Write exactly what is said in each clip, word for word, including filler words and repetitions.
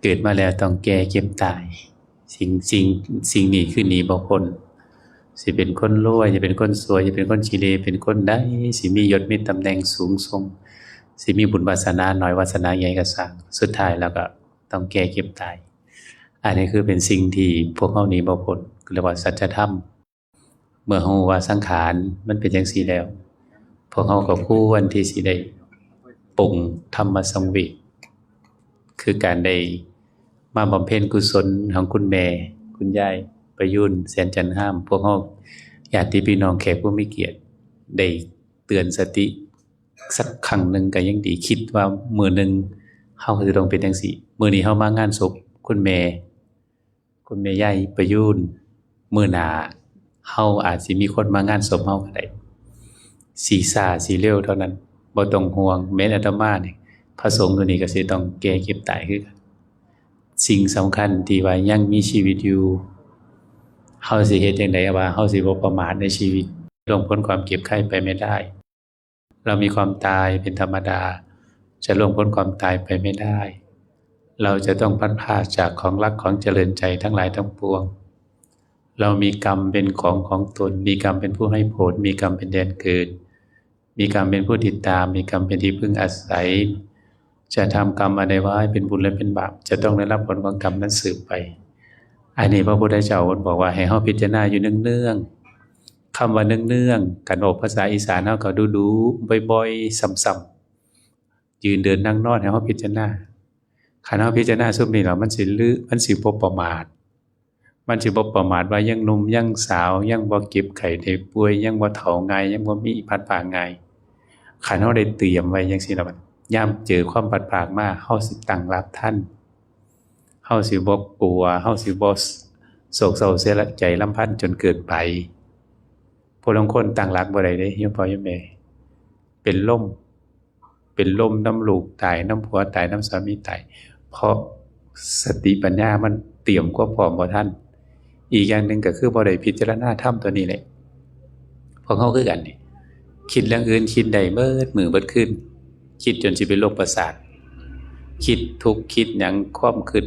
เกิดมาแล้วต้องแก่เจ็บตาย สิ่งสิ่งสิ่งนี้คือหนีบ่พ้น สิเป็นคนรวย สิเป็นคนสวย สิเป็นคนขี้เหร่ เป็นคนใด สิมียศมีตำแหน่งสูงส่ง สิมีบุญวาสนาน้อยวาสนาใหญ่ก็ซ่าง สุดท้ายแล้วก็ต้องแก่เจ็บตาย อันนี้คือเป็นสิ่งที่พวกเฮาหนีบ่พ้น เรียกว่าสัจธรรม เมื่อรู้ว่าสังขารมันเป็นจั่งซี้แล้ว พวกเฮาก็ควรที่สิได้ปลงธรรมสังเวช คือการได้มาบำเพ็ญกุศลของคุณแม่ คุณยายประยูน แสนจันทร์ห้าม พวกเฮาญาติพี่น้องแขกผู้มีเกียรติ ได้เตือนสติสักครั้งหนึ่งก็ยังดี คิดว่ามื้อหนึ่งเฮาก็สิต้องเป็นจั่งซี้ มื้อนี้เฮามางานศพคุณแม่ คุณแม่ยายประยูน มื้อหน้าเฮาอาจสิมีคนมางานศพเฮาก็ได้ สิช้าสิเร็วเท่านั้น บ่ต้องห่วง แม้นอาตมานี่ พระสงฆ์อยู่นี่ก็สิต้องแก่เจ็บตายคือกัน สิ่งสำคัญที่ว่ายังมีชีวิตอยู่ เฮาสิเฮ็ดจั่งใดว่าเฮาสิบ่ประมาทในชีวิต ล่วงพ้นความเจ็บไข้ไปไม่ได้ เรามีความตายเป็นธรรมดา จะล่วงพ้นความตายไปไม่ได้ เราจะต้องพลัดพรากจากของรักของเจริญใจทั้งหลายทั้งปวง เรามีกรรมเป็นของของตน มีกรรมเป็นผู้ให้ผล มีกรรมเป็นแดนเกิด มีกรรมเป็นผู้ติดตาม มีกรรมเป็นที่พึ่งอาศัย จะทำกรรมอันใดไว้เป็นบุญและเป็นบาป จะต้องได้รับผลของกรรมนั้นสืบไป อันนี้พระพุทธเจ้าเพิ่นบอกว่าให้เฮาพิจารณาอยู่เนืองๆ คำว่าเนืองๆ คันออกภาษาอีสานเฮาก็ดูๆ บ่อยๆ ซ้ำๆ ยืนเดินนั่งนอนให้เฮาพิจารณา คันเฮาพิจารณาซุมนี้แล้วมันสิลื- มันสิบ่ประมาท มันสิบ่ประมาทว่ายังหนุ่มยังสาว ยังบ่เจ็บไข้ได้ป่วย ยังบ่เฒ่าง่าย ยังบ่มีพลัดพรากง่าย คันเฮาได้เตรียมไว้จั่งซี้แล้ว ยามเจอความพลัดพรากมา เฮาสิตั้งหลักทัน เฮาสิบ่กลัว เฮาสิบ่โศกเศร้าเสียใจรำพันจนเกินไป ผู้ลางคนตั้งหลักบ่ได้เด้ โยมพ่อโยมแม่ เป็นลม เป็นลมนำลูกตาย นำผัวตาย นำสามีตาย เพราะสติปัญญามันเตรียมความพร้อมบ่ทัน อีกอย่างหนึ่งก็คือบ่ได้พิจารณาธรรมตัวนี้แหละ พวกเฮาคือกันนี่ คิดเรื่องอื่นคิดได้เบิดมื้อเบิดคืน คิดจนสิเป็นโรคประสาท คิดทุกข์คิดหยัง ความคิด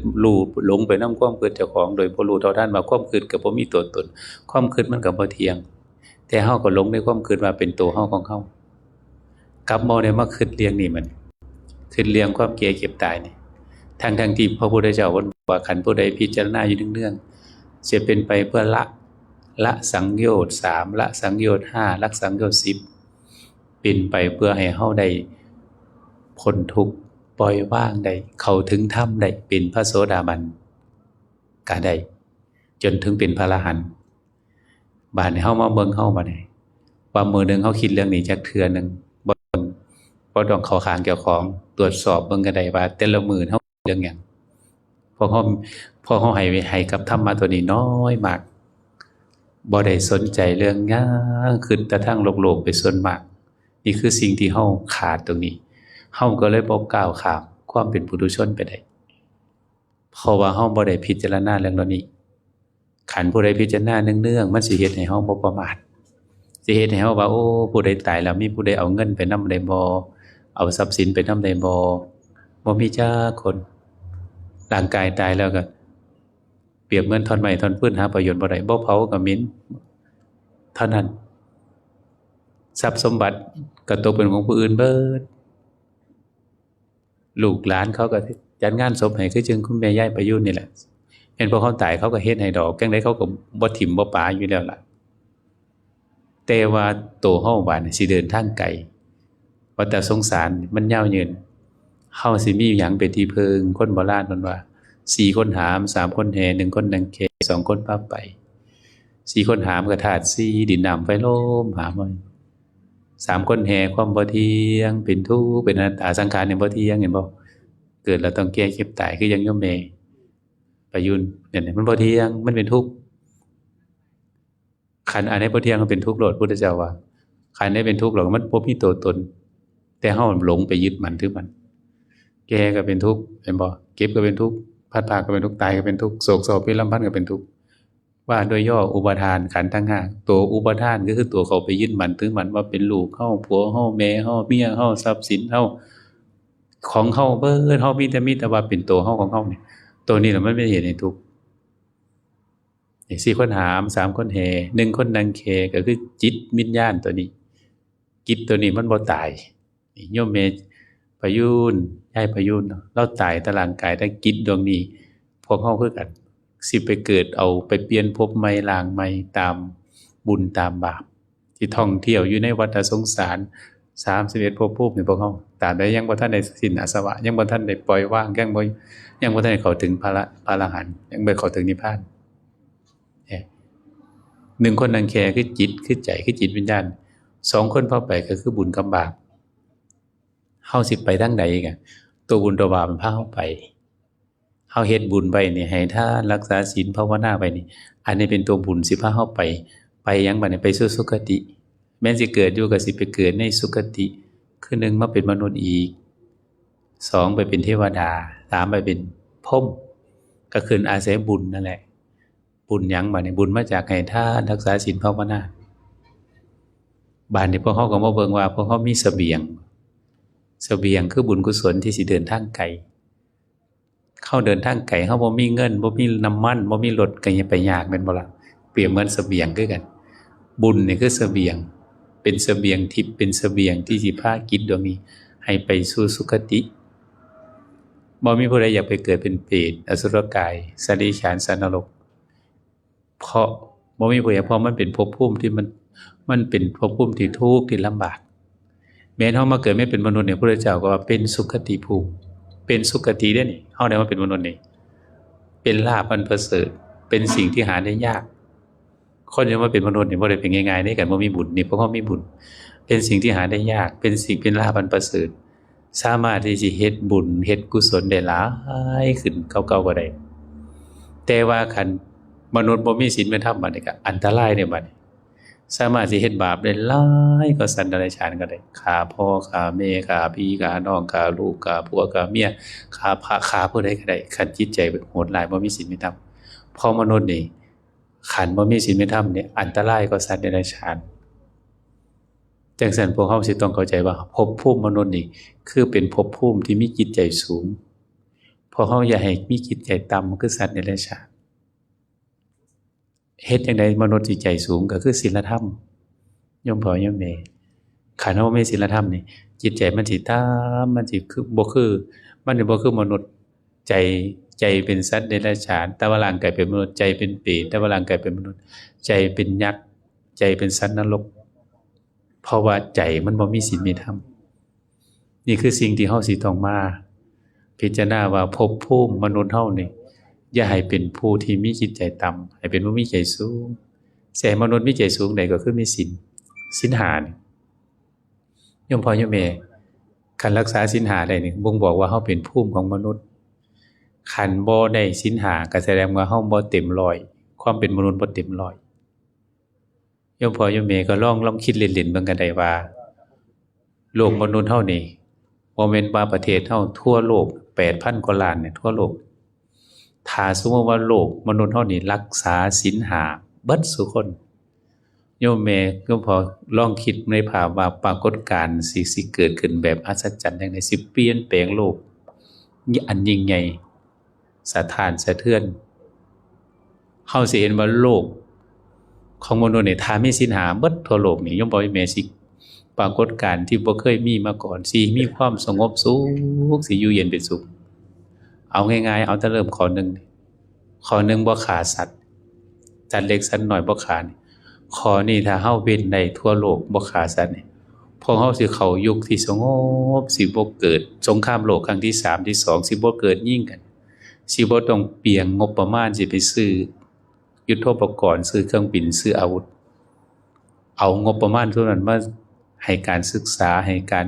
หลงไปนำความคิดเจ้าของ โดยบ่รู้เท่าทันว่าความคิดก็บ่มีตัวตน ความคิดมันก็บ่เที่ยง แต่เฮาก็หลงในความคิดว่าเป็นตัวเฮาของเฮา กลับบ่ได้มาคิดเรื่องนี้มัน คิดเรื่องความแก่เจ็บตายนี่ ทั้งๆ ที่พระพุทธเจ้าเพิ่นบอกว่าคันผู้ใดพิจารณาอยู่เนืองๆ จะเป็นไปเพื่อละ ละสังโยชน์สาม ละสังโยชน์ห้า ละสังโยชน์สิบ เป็นไปเพื่อให้เฮาได้พ้นทุกข์ ปล่อยวางได้ เข้าถึงธรรมได้ เป็นพระโสดาบันก็ได้ จนถึงเป็นพระอรหันต์ บาดนี้เฮามาเบิ่งเฮาบาดนี้ ว่ามื้อหนึ่งเฮาคิดเรื่องนี้จักเทื่อหนึ่ง บ่ต้อง บ่ต้องเข้าข้างเจ้าของ ตรวจสอบเบิ่งก็ได้ว่าแต่ละมื้อเฮาเรื่องหยัง พวกเฮา พวกเฮาให้ ให้กับธรรมะตัวนี้น้อยมาก บ่ได้สนใจเรื่องหยัง คิดแต่ทางโลกๆ ไปส่วนมาก นี่คือสิ่งที่เฮาขาดตรงนี้ เฮาก็เลยบ่ก้าวข้ามความเป็นปุถุชนไปได้ เพราะว่าเฮาบ่ได้พิจารณาเรื่องเหล่านี้ คันผู้ใดพิจารณาเนืองๆ มันสิเฮ็ดให้เฮาบ่ประมาท สิเฮ็ดให้เฮาว่า โอ้ ผู้ใดตายแล้วมีผู้ใดเอาเงินไปนำได้บ่ เอาทรัพย์สินไปนำได้บ่ บ่มีจักคน ร่างกายตายแล้วก็เปรียบเหมือนท่อนไม้ท่อนฟืน หาประโยชน์บ่ได้ บ่เผาก็เหม็น เท่านั้น ทรัพย์สมบัติก็ตกเป็นของผู้อื่นเบิด ลูกหลานเขาก็จัดงานศพให้ คือจั่งคุณแม่ยายประยูนนี่แหละ แม่นพอเขาตายเขาก็เฮ็ดให้ดอก จั่งใดเขาก็บ่ถิ่มบ่ปาอยู่แล้วล่ะ แต่ว่าตัวเฮาบาดนี้สิเดินทางไกล วัฏสงสารมันยาวยืน เฮาสิมีหยังเป็นที่พึ่ง คนโบราณเพิ่นว่า สี่คนหาม สามคนแห่ หนึ่งคนนั่งแค สองคนพาไป สี่คนหามก็ธาตุสี่ ดินน้ำไฟลม หามเอา สามคนแห่ ความบ่เที่ยง เป็นทุกข์ เป็นอนัตตา สังขารนี่บ่เที่ยง เห็นบ่ เกิดแล้วต้องแก่เจ็บตาย คือยังโยมแม่ประยูนเนี่ย มันบ่เที่ยง มันเป็นทุกข์ คันอันใดบ่เที่ยงมันเป็นทุกข์โลด พุทธเจ้าว่า คันใดเป็นทุกข์แล้วมันบ่มีตัวตน แต่เฮาหลงไปยึดมั่นถือมั่น แก่ก็เป็นทุกข์ เห็นบ่ เจ็บก็เป็นทุกข์ พลัดพรากก็เป็นทุกข์ ตายก็เป็นทุกข์ โศกเศร้าพิรำพันก็เป็นทุกข์ ว่าโดยย่ออุปาทานขันธ์ทั้งห้า ตัวอุปาทานก็คือตัวเข้าไปยึดมั่นถือมั่นว่าเป็นลูกเฮา ผัวเฮา แม่เฮา เมียเฮา ทรัพย์สินเฮา ของเฮาเบิด เฮามีแต่ มีแต่ว่าเป็นตัวเฮาของเฮานี่ ตัวนี้แหละมันเป็นเหตุให้ทุกข์ นี่สี่คนหาม สามคนแห่ หนึ่งคนนั่งแค่ ก็คือจิตวิญญาณตัวนี้ จิตตัวนี้มันบ่ตาย นี่โยมแม่ประยูน ยายประยูนเนาะ ลาวตายแต่ร่างกาย แต่จิตดวงนี้ พวกเฮาคือกัน สิไปเกิดเอา ไปเปลี่ยนภพใหม่ร่างใหม่ ตามบุญตามบาป ที่ท่องเที่ยวอยู่ในวัฏสงสาร สามสิบเอ็ดภพภูมินี่พวกเฮา ตราบใดยังบ่ทันได้สิ้นอาสวะ ยังบ่ทันได้ปล่อยวาง ยังบ่ ยังบ่ทันได้เข้าถึงพระละ พระอรหันต์ ยังบ่เข้าถึงนิพพาน เนี่ย หนึ่งคนนั่งแค่ คือจิต คือใจ คือจิตวิญญาณ สองคนพาไปก็คือบุญกับบาป เฮาสิไปทางใดกัน ตัวบุญตัวบาปมันพาเฮาไป เฮาเฮ็ดบุญไว้นี่ ให้ทาน รักษาศีล ภาวนาไว้นี่ อันนี้เป็นตัวบุญสิพาเฮาไป ไปหยังบัดนี้ ไปสู่สุคติ แม้นสิเกิดอยู่ก็สิไปเกิดในสุคติ คือหนึ่งมาเป็นมนุษย์อีก สองไปเป็นเทวดา สามไปเป็นพรหม ก็ขึ้นอาศัยบุญนั่นแหละ บุญหยังบัดนี้ บุญมาจากให้ทาน รักษาศีล ภาวนา บาดนี้พวกเฮาก็มาเบิ่งว่าพวกเฮามีเสบียง เสบียงคือบุญกุศลที่สิเดินทางไกล เฮาเดินทางไกล เฮาบ่มีเงิน บ่มีน้ำมัน บ่มีรถ ก็อย่าไปยาก แม่นบ่ล่ะ เปรียบเหมือนเสบียงคือกัน บุญนี่คือเสบียง เป็นเสบียงทิพย์ เป็นเสบียงที่สิพาจิตดวงนี้ ให้ไปสู่สุคติ บ่มีผู้ใดอยากไปเกิดเป็นเปรต อสุรกาย สัตว์เดรัจฉาน สัตว์นรก เพราะบ่มีผู้ใด เพราะมันเป็นภพภูมิที่มัน มันเป็นภพภูมิที่ทุกข์ที่ลำบาก แม้นเฮามาเกิดมาเป็นมนุษย์เนี่ย พระพุทธเจ้าก็ว่าเป็นสุคติภูมิ เป็นสุคติเด้นี่ เฮาได้มาเป็นมนุษย์นี่ เป็นลาภอันประเสริฐ เป็นสิ่งที่หาได้ยาก คนจะมาเป็นมนุษย์นี่บ่ได้เป็นง่ายๆเด้ คันบ่มีบุญนี่ พวกเฮามีบุญ เป็นสิ่งที่หาได้ยาก เป็นสิ่ง เป็นลาภอันประเสริฐ สามารถที่สิเฮ็ดบุญเฮ็ดกุศลได้หลายขึ้นกว่าเก่าก็ได้ แต่ว่าคันมนุษย์บ่มีศีลมีธรรมบัดนี้ก็อันตรายเด้บัดนี้ สามารถสิเฮ็ดบาปได้หลายกว่าสัตว์เดรัจฉานก็ได้ ฆ่าพ่อฆ่าแม่ ฆ่าพี่ฆ่าน้อง ฆ่าลูกฆ่าผัวฆ่าเมีย ฆ่าพระฆ่าผู้ใดก็ได้ คันจิตใจโหดร้ายบ่มีศีลมีธรรม เพราะมนุษย์นี่ คันบ่มีศีลมีธรรมนี่อันตรายกว่าสัตว์เดรัจฉาน จั่งซั้นพวกเฮาสิต้องเข้าใจว่าภพภูมิมนุษย์นี่คือเป็นภพภูมิที่มีจิตใจสูง พวกเฮาอย่าให้มีจิตใจต่ำคือสัตว์เดรัจฉาน เฮ็ดจั่งใดมนุษย์สิใจสูง ก็คือศีลธรรม โยมพ่อโยมแม่ คันเฮาบ่มีศีลธรรมนี่ จิตใจมันสิต่ำ มันสิคือ บ่คือ มันสิบ่คือมนุษย์ ใจ ใจเป็นสัตว์เดรัจฉาน แต่ว่าร่างกายเป็นมนุษย์ ใจเป็นเปรต แต่ว่าร่างกายเป็นมนุษย์ ใจเป็นยักษ์ ใจเป็นสัตว์นรก เพราะว่าใจมันบ่มีศีลมีธรรม นี่คือสิ่งที่เฮาสิต้องมาพิจารณาว่าภพภูมิมนุษย์เฮานี่ อย่าให้เป็นผู้ที่มีจิตใจต่ำ ให้เป็นผู้มีใจสูง สิให้มนุษย์มีใจสูงได้ก็คือมีศีล ศีลห้านี่ โยมพ่อโยมแม่ คันรักษาศีลห้าได้นี่ บ่งบอกว่าเฮาเป็นภูมิของมนุษย์ คันบ่ได้ศีลห้าก็แสดงว่าเฮาบ่เต็มร้อย ความเป็นมนุษย์บ่เต็มร้อย โยมพ่อโยมแม่ก็ลอง ลองคิดเล่นๆเบิ่งก็ได้ว่า โลกมนุษย์เฮานี่ บ่แม่นว่าประเทศเฮา ทั่วโลก แปดพันกว่าล้านเนี่ย ทั่วโลก ถ้าสมมุติว่าโลกมนุษย์เฮานี่รักษาศีลห้าเบิดซุคน โยมแม่โยมพ่อลองคิดในภาพว่าปรากฏการณ์สิ สิเกิดขึ้นแบบอัศจรรย์จั่งใด สิเปลี่ยนแปลงโลกอันยิ่งใหญ่ สะท้านสะเทือน เฮาสิเห็นว่าโลกของมนุษย์นี่ ถ้ามีศีลห้าเบิดทั่วโลกนี่ โยมพ่อโยมแม่ สิปรากฏการณ์ที่บ่เคยมีมาก่อน สิมีความสงบสุข สิอยู่เย็นเป็นสุข เอาง่ายๆ เอาแต่เริ่มข้อหนึ่ง ข้อหนึ่ง บ่ฆ่าสัตว์ สัตว์เล็กสัตว์น้อยบ่ฆ่านี่ ข้อนี้ถ้าเฮาเว้นได้ทั่วโลกบ่ฆ่าสัตว์นี่ พวกเฮาสิเข้ายุคที่สงบ สิบ่เกิดสงครามโลกครั้งที่สาม ที่สอง สิบ่เกิดยิงกัน สิบ่ต้องเปลืองงบประมาณสิไปซื้อยุทโธปกรณ์ ซื้อเครื่องบิน ซื้ออาวุธ เอางบประมาณส่วนนั้นมาให้การศึกษา ให้การ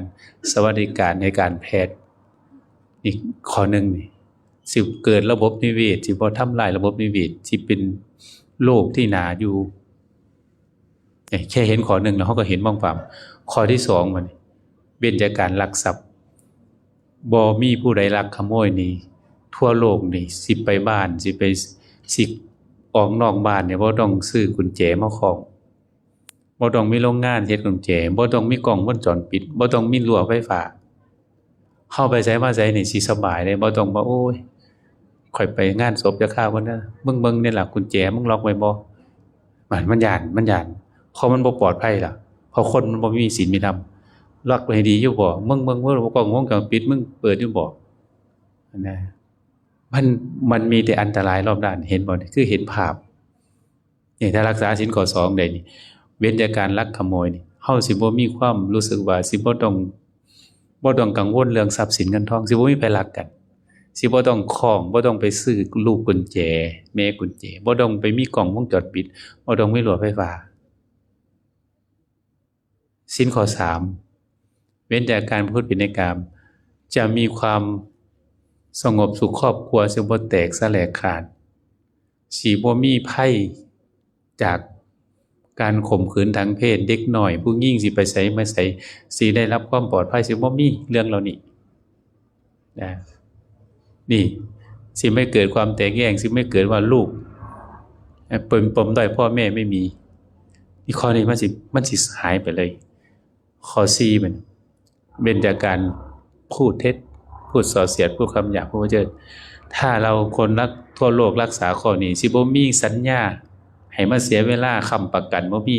สวัสดิการ ให้การแพทย์ นี่ข้อหนึ่งนี่ สิเกิดระบบนิเวศ สิบ่ทำลายระบบนิเวศ สิเป็นโลกที่น่าอยู่ เนี่ย แค่เห็นข้อหนึ่งแล้วเฮาก็เห็นมองความ ข้อที่สองบัดนี้ เว้นจากการลักทรัพย์ บ่มีผู้ใดลักขโมยนี่ ทั่วโลกนี่ สิไปบ้าน สิไป สิออกนอกบ้านเนี่ย บ่ต้องซื้อกุญแจมาคล้อง บ่ต้องมีโรงงานเฮ็ดกุญแจ บ่ต้องมีกล้องวงจรปิด บ่ต้องมีรั้วไฟฟ้า เฮาไปไสมาไสนี่สิสบายเลย บ่ต้องว่า โอ้ย ข่อยไปงานศพจักคราวบ่นะ มึงเบิ่งนี่ล่ะ กุญแจมึงล็อกไว้บ่ มัน มันย้าน มันย้าน เพราะมันบ่ปลอดภัยล่ะ เพราะคนมันบ่มีศีลมีธรรม ล็อกไว้ให้ดีอยู่บ่ มึงเบิ่งว่ากล้องวงจรปิดมึงเปิดอยู่บ่ นะ มัน มันมีแต่อันตรายรอบด้าน เห็นบ่ คือเห็นภาพ นี่ ถ้ารักษาศีลข้อสองได้นี่ เว้นจากการลักขโมยนี่ เฮาสิบ่มีความรู้สึกว่า สิบ่ต้อง บ่ต้องกังวลเรื่องทรัพย์สินเงินทอง สิบ่มีไผลักกัน สิบ่ต้องคล้อง บ่ต้องไปซื้อลูกกุญแจ แม่กุญแจ บ่ต้องไปมีกล้องวงจรปิด บ่ต้องมีรั้วไฟฟ้า ศีลข้อสาม เว้นจากการประพฤติผิดในกาม จะมีความสงบสุข ครอบครัวสิบ่แตกสะแหลกขาด สิบ่มีภัยจากการข่มขืนทางเพศ เด็กน้อยผู้หญิงสิไปไสมาไส สิได้รับความปลอดภัย สิบ่มีเรื่องเหล่านี้ นะ นี่ สิไม่เกิดความแตกแยก สิไม่เกิดว่าลูกเป็นปมด้อย พ่อแม่ไม่มี นี่ข้อนี้มันสิ มันสิหายไปเลย ข้อสี่มัน เว้นจากการพูดเท็จ พูดส่อเสียด พูดคำหยาบ พูดเพ้อเจ้อ ถ้าเราคนรักทั่วโลกรักษาข้อนี้ สิบ่มีสัญญาให้มาเสียเวลาค้ำประกัน บ่มี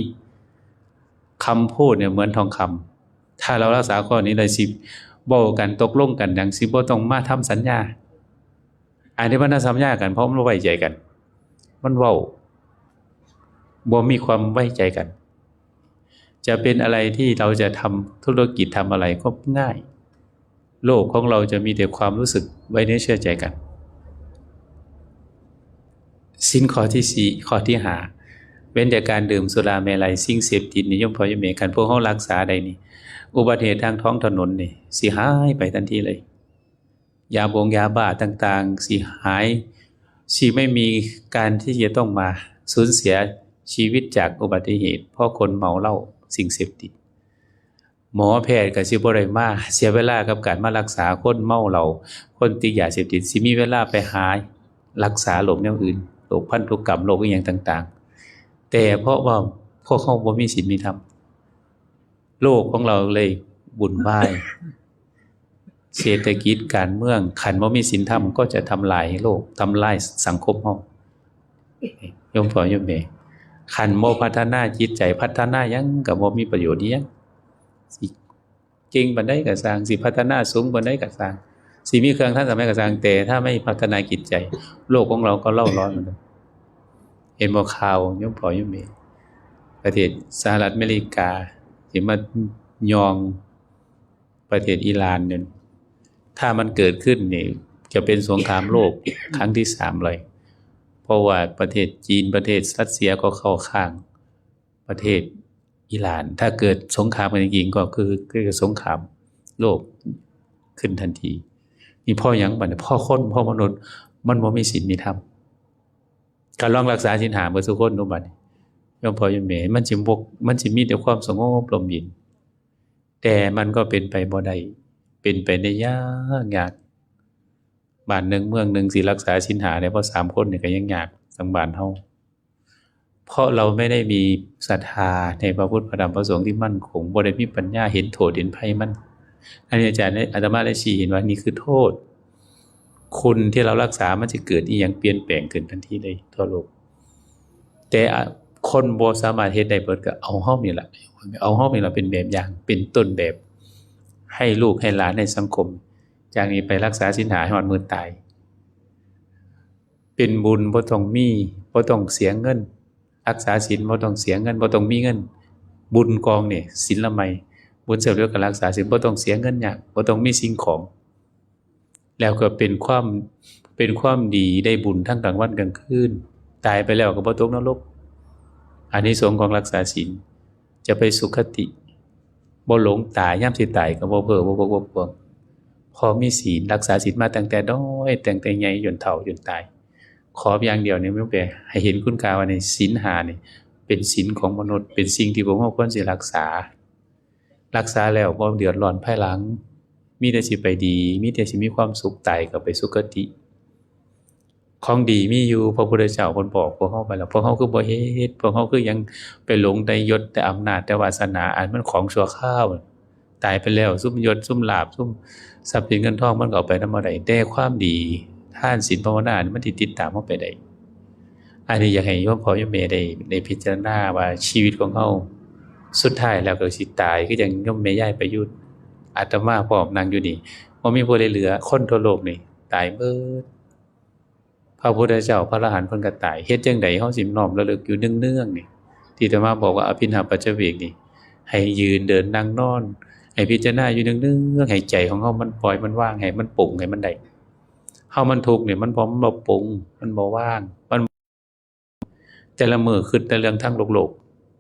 คำพูดเนี่ยเหมือนทองคำ ถ้าเรารักษาข้อนี้ได้ สิเว้ากัน ตกลงกันหยัง สิบ่ต้องมาทำสัญญา อันที่มันทำสัญญากัน เพราะมันบ่ไว้ใจกัน มันเว้า บ่มีความไว้ใจกัน จะเป็นอะไรที่เราจะทำธุรกิจทำอะไรก็ง่าย โลกของเราจะมีแต่ความรู้สึกไว้เนื้อเชื่อใจกัน ศีลข้อที่สี่ ข้อที่ห้า เว้นจากการดื่มสุราเมรัย สิ่งเสพติดนี่ โยมพ่อโยมแม่ คันพวกเฮารักษาได้นี่ อุบัติเหตุทางท้องถนนนี่ สิหายไปทันทีเลย ยาบงยาบ้าต่างๆ สิหาย สิไม่มีการที่จะต้องมาสูญเสียชีวิตจากอุบัติเหตุ เพราะคนเมาเหล้า สิ่งเสพติด หมอแพทย์ก็สิบ่ได้มาเสียเวลากับการมารักษาคนเมาเหล้า คนติดยาเสพติด สิมีเวลาไปหารักษาโรคแนวอื่น โรคพันธุกรรม โรคอิหยังต่างๆ แต่เพราะว่าพวกเฮาบ่มีศีลมีธรรม โลกของเราเลยวุ่นวาย เศรษฐกิจการเมือง คันบ่มีศีลธรรมก็จะทำลายโลก ทำลายสังคมเฮา โยมพ่อโยมแม่ คันบ่พัฒนาจิตใจ พัฒนาหยังก็บ่มีประโยชน์อิหยัง สิเก่งปานใดก็ซ่าง สิพัฒนาสูงปานใดก็ซ่าง สิมีเครื่องทันสมัยก็ซ่าง แต่ถ้าไม่พัฒนาจิตใจ โลกของเราก็เล่าร้อนเหมือนเดิม เห็นบ่ข่าว โยมพ่อโยมแม่ ประเทศสหรัฐอเมริกา สิมายองประเทศอิหร่านเนี่ย ถ้ามันเกิดขึ้นนี่ จะเป็นสงครามโลกครั้งที่สามเลย เพราะว่าประเทศจีน ประเทศรัสเซียก็เข้าข้างประเทศอิหร่าน ถ้าเกิดสงครามกันจริงๆ ก็คือ คือสงครามโลกขึ้นทันที นี่เพราะหยังบัดนี้ เพราะคน เพราะมนุษย์ มันบ่มีศีลมีธรรม ก็ลองรักษาศีลห้าเบิดซุคนดูบัดนี้ โยมพ่อโยมแม่ มันสิบ่ มันสิมีแต่ความสงบร่มเย็น แต่มันก็เป็นไปบ่ได้ เป็นไปได้ยาก ยาก บ้านหนึ่งเมืองหนึ่งสิรักษาศีลห้าได้พอสามคนนี่ก็ยังยาก ทั้งบ้านเฮา เพราะเราไม่ได้มีศรัทธาในพระพุทธพระธรรมพระสงฆ์ที่มั่นคง บ่ได้มีปัญญาเห็นโทษเห็นภัยมัน อันนี้อาจารย์ได้ อาตมาได้ชี้เห็นว่านี่คือโทษ คุณที่เรารักษามันสิเกิดอิหยังเปลี่ยนแปลงขึ้นทันทีเลยทั่วโลก แต่ อ่ะ คนบ่สามารถเฮ็ดได้เบิด ก็เอาเฮานี่ล่ะ เอาเฮานี่ล่ะเป็นแบบอย่าง เป็นต้นแบบ ให้ลูกให้หลานให้สังคม จากนี้ไปรักษาศีลห้าให้ฮอดมื้อตาย เป็นบุญบ่ต้องมี บ่ต้องเสียเงิน รักษาศีลบ่ต้องเสียเงิน บ่ต้องมีเงิน บุญกองนี่ ศีลมัย บุญเสริมด้วยการรักษาศีล บ่ต้องเสียเงินยาก บ่ต้องมีสิ่งของ แล้วก็เป็นความ เป็นความดี ได้บุญทั้งกลางวันกลางคืน ตายไปแล้วก็บ่ตกนรก อานิสงส์ของรักษาศีล จะไปสุคติ บ่หลงตาย ยามสิตายก็บ่เพ้อ บ่บก บ่พร่อง พอมีศีล รักษาศีลมาตั้งแต่น้อย ตั้งแต่ใหญ่จนเฒ่าจนตาย ขออย่างเดียวนี่ มันไปให้เห็นคุณค่าว่านี่ ศีลห้านี่ เป็นศีลของมนุษย์ เป็นสิ่งที่พวกเราควรสิรักษา รักษาแล้วบ่เดือดร้อนภายหลัง มีแต่สิไปดี มีแต่สิมีความสุข ตายก็ไปสุคติ ของดีมีอยู่ พระพุทธเจ้าเพิ่นบอกพวกเราไปแล้ว พวกเราคือบ่เฮ็ด พวกเราคือยังไปหลงแต่ยศ แต่อำนาจ แต่วาสนา อันมันของชั่วคราว ตายไปแล้ว ซุมยศ ซุมลาภ ซุมทรัพย์สินเงินทอง มันก็เอาไปนำบ่ได้ แต่ความดี ทานศีลภาวนานี่มันสิติดตามเฮาไปได้ อันนี้อยากให้โยมพ่อโยมแม่ได้ ได้พิจารณาว่าชีวิตของเฮาสุดท้ายแล้วก็สิตาย คือจั่งโยมแม่ยายประยุทธ์ อาตมาพร้อมนั่งอยู่นี่ บ่มีผู้ใดเหลือ คนทั่วโลกนี่ตายเบิด พระพุทธเจ้า พระอรหันต์เพิ่นก็ตาย เฮ็ดจั่งใดเฮาสิน้อมระลึกอยู่เนืองๆนี่ ที่อาตมาบอกว่าอภิณหปัจจเวกนี่ ให้ยืนเดินนั่งนอน ให้พิจารณาอยู่เนืองๆ ให้ใจของเฮามันปล่อยมันวาง ให้มันปลงให้มันได้ เฮามันทุกข์นี่ มันเพราะมันบ่ปลง มันบ่วาง มัน แต่ละมื้อคิดแต่เรื่องทางโลก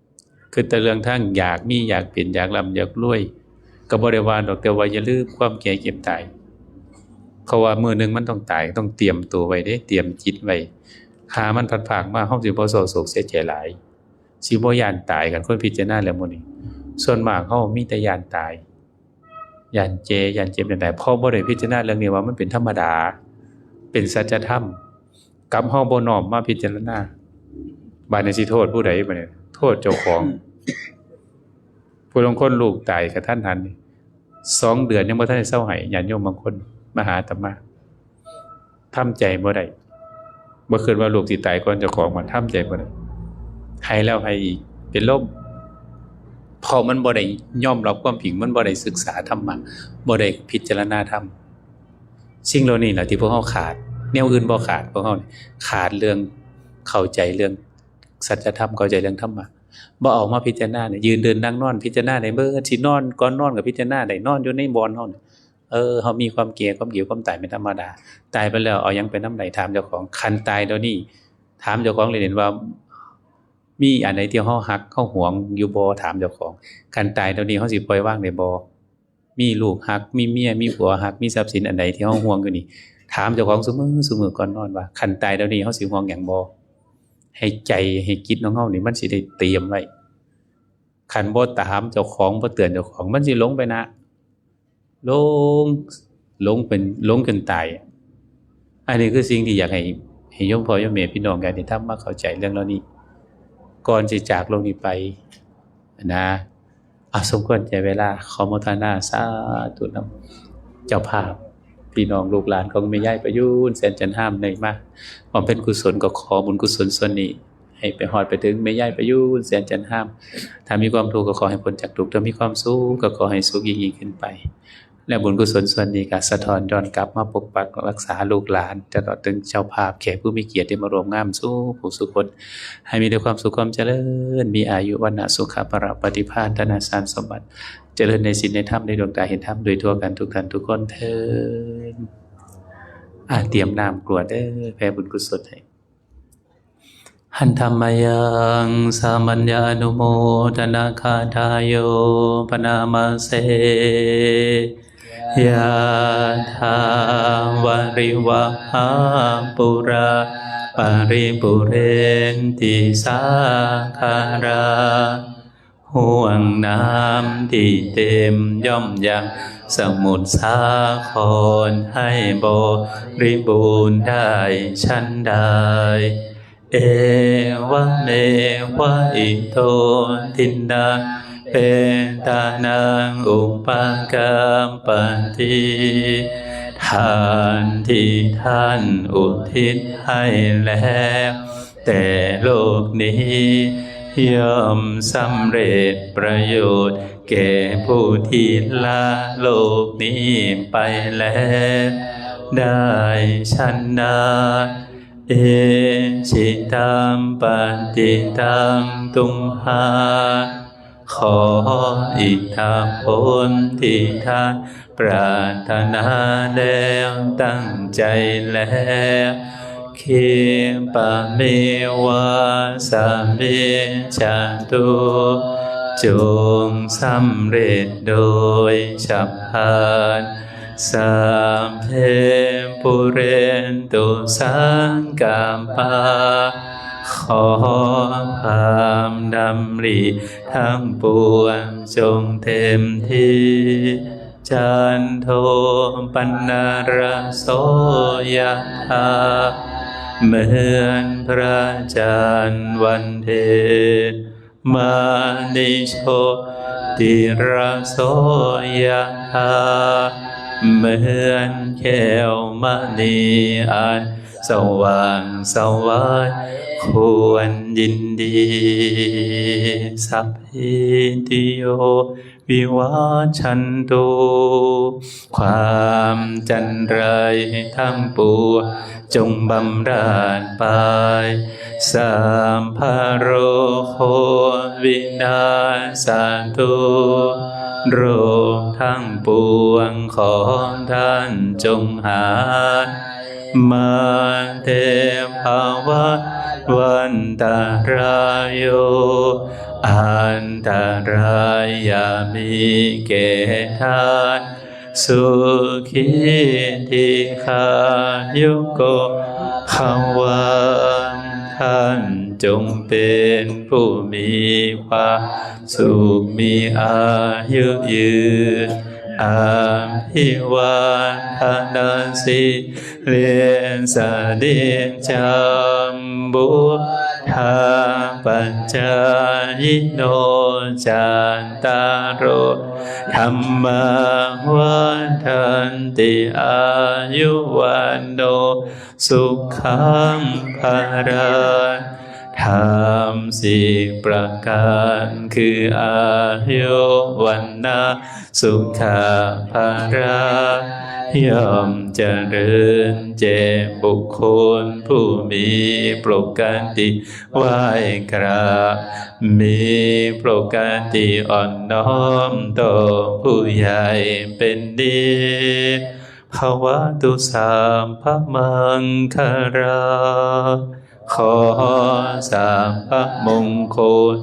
ๆ คิดแต่เรื่องทางอยากมีอยากเป็น อยากร่ำอยากรวย ก็บ่ได้ว่าดอก แต่ว่าอย่าลืมความแก่เจ็บตาย เพราะว่ามื้อหนึ่งมันต้องตาย ต้องเตรียมตัวไว้เด้ เตรียมจิตไว้ หามันพลัดพรากมา เฮาสิบ่เศร้าโศกเสียใจหลาย สิบ่ย้านตาย คันคนพิจารณาแล้วมื้อนี้ ส่วนมากเฮามีแต่ย้านตาย ย้านแก่ ย้านเจ็บ ย้านตาย เพราะบ่ได้พิจารณาเรื่องนี้ว่ามันเป็นธรรมดา เป็นสัจธรรม กับเฮาบ่น้อมมาพิจารณา บาดนี้สิโทษผู้ใดบาดนี้ โทษเจ้าของ ผู้ลางคนลูกตายกะทันหันนี่ สองเดือนยังบ่ทันได้เซาไห้ ญาติโยมบางคนมาหาอาตมา ทำใจบ่ได้ บ่คิดว่าลูกสิตายก่อนเจ้าของ มันทำใจบ่ได้ ไห้แล้วไห้อีก เป็นลม เพราะมันบ่ได้ยอมรับความจริง มันบ่ได้ศึกษาธรรมะ บ่ได้พิจารณาธรรม สิ่งเหล่านี้แหละที่พวกเฮาขาด แนวอื่นบ่ขาด พวกเฮานี่ขาดเรื่องเข้าใจเรื่องสัจธรรม เข้าใจเรื่องธรรมะ บ่เอามาพิจารณาเนี่ย ยืนเดินนั่งนอนพิจารณาได้เบิด สินอนก่อนนอนก็พิจารณาได้ นอนอยู่ในบ่อนเฮาเนี่ย เออ เฮามีความแก่ ความเจ็บ ความตายเป็นธรรมดา ตายไปแล้วเอาหยังไปนำได้ ถามเจ้าของ คันตายเดี๋ยวนี้ ถามเจ้าของเล่นๆว่า มีอันใดที่เฮาฮัก เฮาหวงอยู่บ่ ถามเจ้าของ คันตายเดี๋ยวนี้เฮาสิปล่อยวางได้บ่ มีลูกฮัก มีเมีย มีผัวฮัก มีทรัพย์สินอันใดที่เฮาห่วงอยู่นี่ ถามเจ้าของซุมื้อซุมื้อก่อนนอนว่า คันตายเดี๋ยวนี้เฮาสิห่วงหยังบ่ ให้ใจ ให้จิตของเฮานี่มันสิได้เตรียมไว้ คันบ่ถามเจ้าของ บ่เตือนเจ้าของ มันสิหลงไปนะ หลง หลงเป็น หลงจนตายอะ อันนี้คือสิ่งที่อยากให้ ให้โยมพ่อโยมแม่พี่น้องญาติธรรมมาเข้าใจเรื่องเหล่านี้ ก่อนสิจากโลกนี้ไปนะ เอา สมควรแก่เวลา ขออนุโมทนาสาธุนำเจ้าภาพ พี่น้องลูกหลานของแม่ยายประยูน แสนจันทร์ห้าม ได้มาบำเพ็ญกุศล ก็ขอบุญกุศลส่วนนี้ ให้ไปฮอดไปถึงแม่ยายประยูน แสนจันทร์ห้าม ถ้ามีความทุกข์ก็ขอให้พ้นจากทุกข์ ถ้ามีความสุขก็ขอให้สุขยิ่งๆขึ้นไป และบุญกุศลส่วนนี้ก็สะท้อนย้อนกลับมาปกปักรักษาลูกหลาน ตลอดถึงเจ้าภาพแขกผู้มีเกียรติที่มาร่วมงานสู่ผู้สู่คน ให้มีแต่ความสุขความเจริญ มีอายุวรรณะสุขะพละปฏิภาณธนสารสมบัติ เจริญในศีลในธรรมในดวงตาเห็นธรรมโดยทั่วกันทุกท่านทุกคนเทอญ อ่ะ เตรียมน้ำกรวดเด้อ แผ่บุญกุศลให้ หันธรรมยังสามัญญานุโมทนาคาทาโย ปนามเส ยะถาวาริวหาปุรา ปริปุเรนติสาคารา ห้วงน้ำที่เต็มย่อมยังสมุทรสาครให้บริบูรณ์ได้ฉันใด เอวะเมวะอิโตทินนาเปตานังอุปกัปปติ ทานที่ท่านอุทิศให้แล้ว แต่โลกนี้ย่อมสำเร็จประโยชน์แก่ผู้ที่ละโลกนี้ไปแล้ว ได้ฉันนั้น เอหิตังปฏิตังตุมหัง ขออิทธผลที่ท่านปรารถนาแล้วตั้งใจแล้ว คิปะเมวะสมิจจตุ จงสำเร็จโดยฉับพลัน สัพเพปุเรนตุสังกัปปา ขอความดำริทั้งปวงจงเต็มที่ จันโทปนรโสยะถา เหมือนพระจันทร์วันเพ็ญ มณิโชติรโสยะถา เหมือนแก้วมณีอันสว่างไสว ควรยินดี สัพพีติโย วิวัชชันตุ ความจันไรทั้งปวงจงบำราศไป สัพพะโรโควินัสสันตุ โรคทั้งปวงของท่านจงหาย มาเตภวัตวันตรายโย อันตรายอย่ามีแก่ท่าน สุขีทีฆายุโกภะวัง ท่านจงเป็นผู้มีความสุขมีอายุยืน อาภิวาทนาสีเลสะนิจจังบุทธาปัจจายิโน จัตตาโรธัมมาวัฒนติ อายุวันโนสุขังพะลัง ธรรมสี่ประการคืออายุ วันนะ สุขะ พะละ ย่อมเจริญแก่บุคคลผู้มีปกติไหว้กราบ มีปกติอ่อนน้อมต่อผู้ใหญ่เป็นนิจ ภะวะตุสัพพะมังคะลัง ขอสัพพะมงคล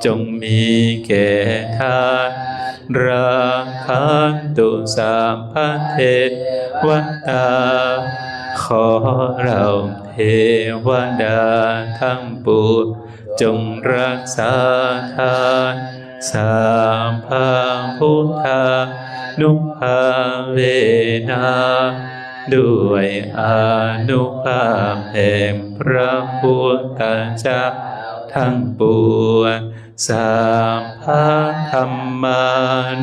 จงมีแก่ท่าน รักขันตุสัพพะเทวะตา ขอเหล่าเทวดาทั้งปวงจงรักษาท่าน สัพพะพุทธานุภาเวนะ ด้วยอานุภาพแห่งพระพุทธเจ้าทั้งปวง สัพพะธัมมา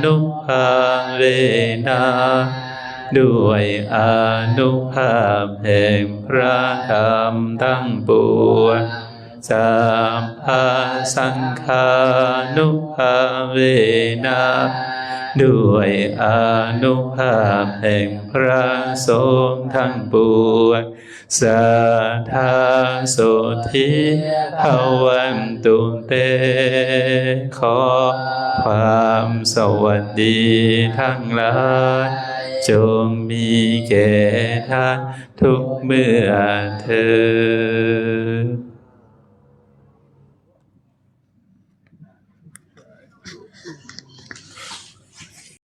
นุภาเวนะ ด้วยอานุภาพแห่งพระธรรมทั้งปวง สัพพะสังฆานุภาเวนะ ด้วยอานุภาพแห่งพระสงฆ์ทั้งปวง สัทธาโสตถีภะวันตุเต ขอความสวัสดีทั้งหลาย จงมีแก่ท่านทุกเมื่อเทอญ